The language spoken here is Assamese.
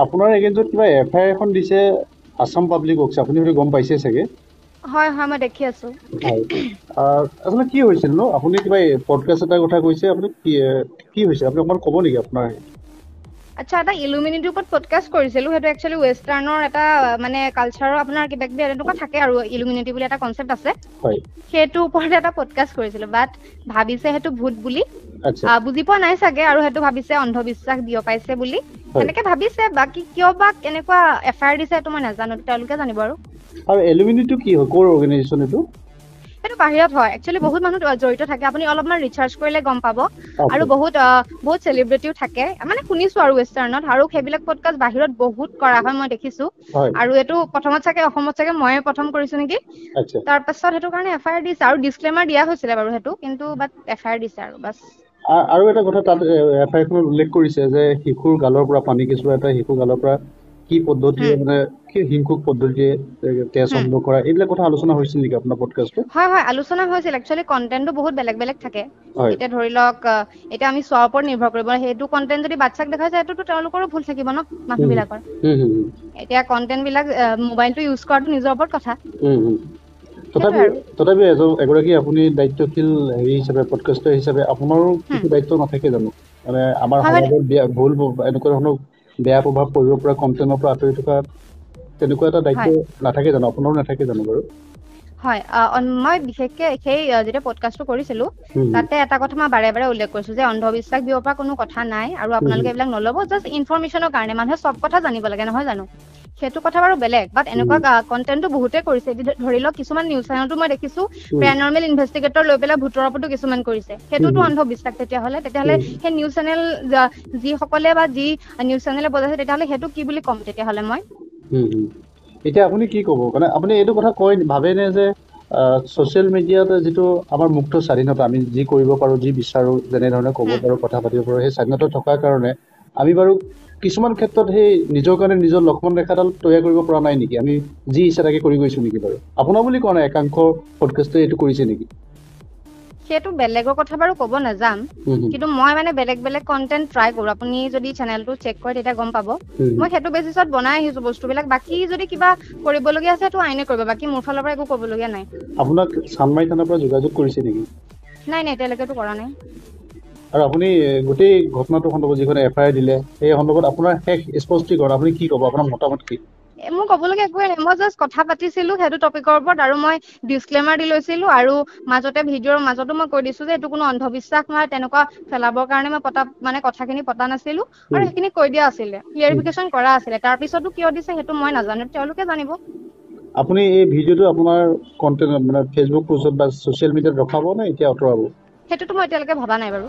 আপোনাৰ এগেইনষ্টত কিবা এফ I R এখন দিছে আছাম পাব্লিক ৱৰ্কছ, আপুনি হয়তো গম পাইছে চাগে। হয় হয়, মই দেখি আছো। হয়, আচলতে কি হৈছিল নো? আপুনি কিবা পডকাষ্ট এটাৰ কথা কৈছে, আপুনি কি কি হৈছে আপুনি অকণমান ক'ব নেকি আপোনাৰ? আচ্ছা, এটা ইলুমিনিটিৰ ওপৰত পডকাষ্ট কৰিছিলো। সেইটো একচুৱেলি ৱেষ্টাৰ্ণৰ এটা মানে কালচাৰৰ আপোনাৰ কিবা কিবি এনেকুৱা থাকে আৰু ইলুমিনিটি বুলি এটা কনচেপ্ট আছে, সেইটোৰ ওপৰত এটা পডকাষ্ট কৰিছিলো। বাট ভাবিছে সেইটো ভূত বুলি, বুজি পোৱা নাই চাগে, আৰু সেইটো ভাবিছে অন্ধবিশ্বাস বিয়পাইছে বুলি, সেনেকে ভাবিছে। বাকী কিয় বা কেনেকুৱা এফ I R দিছে সেইটো মই নাজানো, তেওঁলোকে জানিব। আৰু আৰু এলুমিনিটো কি হয়, ক'ৰ অৰ্গেনাইজেশ্যন এইটো? সেইটো বাহিৰত হয় একচুৱেলি, বহুত মানুহ জড়িত থাকে, আপুনি অলপমান ৰিচাৰ্চ কৰিলে গম পাব। আৰু বহুত বহুত চেলিব্ৰিটিও থাকে, মানে শুনিছো আৰু ৱেষ্টাৰ্ণত, আৰু সেইবিলাক পডকাষ্ট বাহিৰত বহুত কৰা হয়, মই দেখিছো। আৰু এইটো প্ৰথমত চাগে অসমত চাগে ময়ে প্ৰথম কৰিছো নেকি, তাৰ পাছত সেইটো কাৰণে এফ I R দিছে আৰু ডিছক্লেমাৰ দিয়া হৈছিলে বাৰু সেইটো, কিন্তু বাট এফ I R দিছে আৰু বাছ। আৰু এটা কথা তাত এফ আই আৰখনত উল্লেখ কৰিছে যে শিশুৰ গালৰ পৰা পানী কেঁচুৱা এটা শিশুৰ গালৰ পৰা কি পদ্ধতিৰে মানে কি হিংসুক পদ্ধতিৰে তেজ সংগ্ৰহ কৰা, এইবিলাক কথা আলোচনা হৈছিল নেকি আপোনাৰ পডকাষ্টত? হয় হয়, আলোচনা হৈছিল। একচুৱেলি কণ্টেণ্টটো বহুত বেলেগ বেলেগ থাকে। এতিয়া ধৰি লওক, এতিয়া আমি চোৱাৰ ওপৰত নিৰ্ভৰ কৰিব, সেইটো কণ্টেণ্ট যদি বাচ্ছাক দেখাইছে সেইটোতো তেওঁলোকৰো ভুল থাকিব ন মানুহবিলাকৰ। এতিয়া কণ্টেণ্ট বিলাক মোবাইলটো ইউজ কৰাটো নিজৰ ওপৰত কথা। তথাপি এগৰাকী আপুনি দায়িত্বশীল হেৰি হিচাপে, পডকাষ্টাৰ হিচাপে আপোনাৰো কিছু দায়িত্ব নাথাকে জানো? মানে আমাৰ সমাজত ভুল এনেকুৱা ধৰণৰ বেয়া প্ৰভাৱ পৰিব পৰা কণ্টেণ্টৰ পৰা আঁতৰি থকা তেনেকুৱা এটা দায়িত্ব নাথাকে জানো? আপোনাৰো নাথাকে জানো বাৰু? হয়, মই বিশেষকে সেই যেতিয়া পডকাষ্টটো কৰিছিলো তাতে এটা কথা মই বাৰে বাৰে উল্লেখ কৰিছো যে অন্ধবিশ্বাস বিয়পা কোনো কথা নাই, আৰু আপোনালোকে এইবিলাক নল'ব, জাষ্ট ইনফৰমেশ্যনৰ কাৰণে মানুহে চব কথা জানিব লাগে নহয় জানো, সেইটো কথা বাৰু বেলেগ। বাট এনেকুৱা কণ্টেণ্টটো বহুতে কৰিছে। ধৰি লওক কিছুমান নিউজ চেনেলতো মই দেখিছো পেৰানৰ্মেল ইনভেষ্টিগেটৰ লৈ পেলাই ভূতৰ ওপৰতো কিছুমান কৰিছে, সেইটোতো অন্ধবিশ্বাস। তেতিয়াহ'লে সেই নিউজ চেনেল যিসকলে বা যি নিউজ চেনেলে বজাইছে তেতিয়াহ'লে সেইটো কি বুলি ক'ম তেতিয়াহ'লে মই? এতিয়া আপুনি কি ক'ব, মানে আপুনি এইটো কথা কয় ভাবেনে যে ছ'চিয়েল মিডিয়াত যিটো আমাৰ মুক্ত স্বাধীনতা, আমি যি কৰিব পাৰোঁ, যি বিচাৰোঁ, যেনেধৰণে ক'ব পাৰোঁ, কথা পাতিব পাৰোঁ, সেই স্বাধীনতা থকাৰ কাৰণে আমি বাৰু কিছুমান ক্ষেত্ৰত সেই নিজৰ কাৰণে নিজৰ লক্ষ্মণ ৰেখাডাল তৈয়াৰ কৰিব পৰা নাই নেকি? আমি যি ইচ্ছা তাকে কৰি গৈছোঁ নেকি বাৰু? আপোনাৰ বুলি কোৱা নাই, একাংশ পডকাষ্টে এইটো কৰিছে নেকি? সেইটো বেলেগৰ কথা বাৰু ক'ব নাযাম, কিন্তু মই মানে বেলেগ বেলেগ কণ্টেণ্ট ট্ৰাই কৰোঁ। আপুনি যদি চেনেলটো চেক কৰে তেতিয়া গম পাব। মই সেইটো বেচিছত বনাই আহিছো বস্তুবিলাক। বাকী যদি কিবা কৰিবলগীয়া আছে সেইটো আইনে কৰিব, বাকী মোৰ ফালৰ পৰা একো ক'বলগীয়া নাই। আপোনাক চানমাৰী থানাৰ পৰা যোগাযোগ কৰিছে নেকি? নাই নাই, এতিয়ালৈকেতো কৰা নাই। আৰু আপুনি গোটেই ঘটনাটো সন্দৰ্ভত যিখন এফ I R দিলে সেই সন্দৰ্ভত আপোনাৰ শেষ স্পষ্টীকৰণ আপুনি কি ক'ব, আপোনাৰ মতামত কি? মোৰ ক'বলগীয়া একোৱেই নাই, মই জাষ্ট কথা পাতিছিলো সেইটো টপিকৰ ওপৰত, আৰু মই ডিছক্লেমাৰ দি লৈছিলো, আৰু মাজতে ভিডিঅ'ৰ মাজতো মই কৈ দিছো যে এইটো কোনো অন্ধবিশ্বাস নহয়, তেনেকুৱা ফেলাবৰ কাৰণে মই পতা মানে কথাখিনি পতা নাছিলো, আৰু সেইখিনি কৈ দিয়া আছিলে, ক্লিয়াৰিফিকেশ্যন কৰা আছিলে। তাৰপিছতো কিয় দিছে সেইটো মই নাজানো, তেওঁলোকে জানিব। আপুনি এই ভিডিঅ'টো আপোনাৰ কণ্টেণ্ট মানে ফেচবুক পোষ্টত বা ছ'চিয়েল মিডিয়াত ৰখাব নে এতিয়া আঁতৰাব? সেইটোতো মই এতিয়ালৈকে ভবা নাই বাৰু।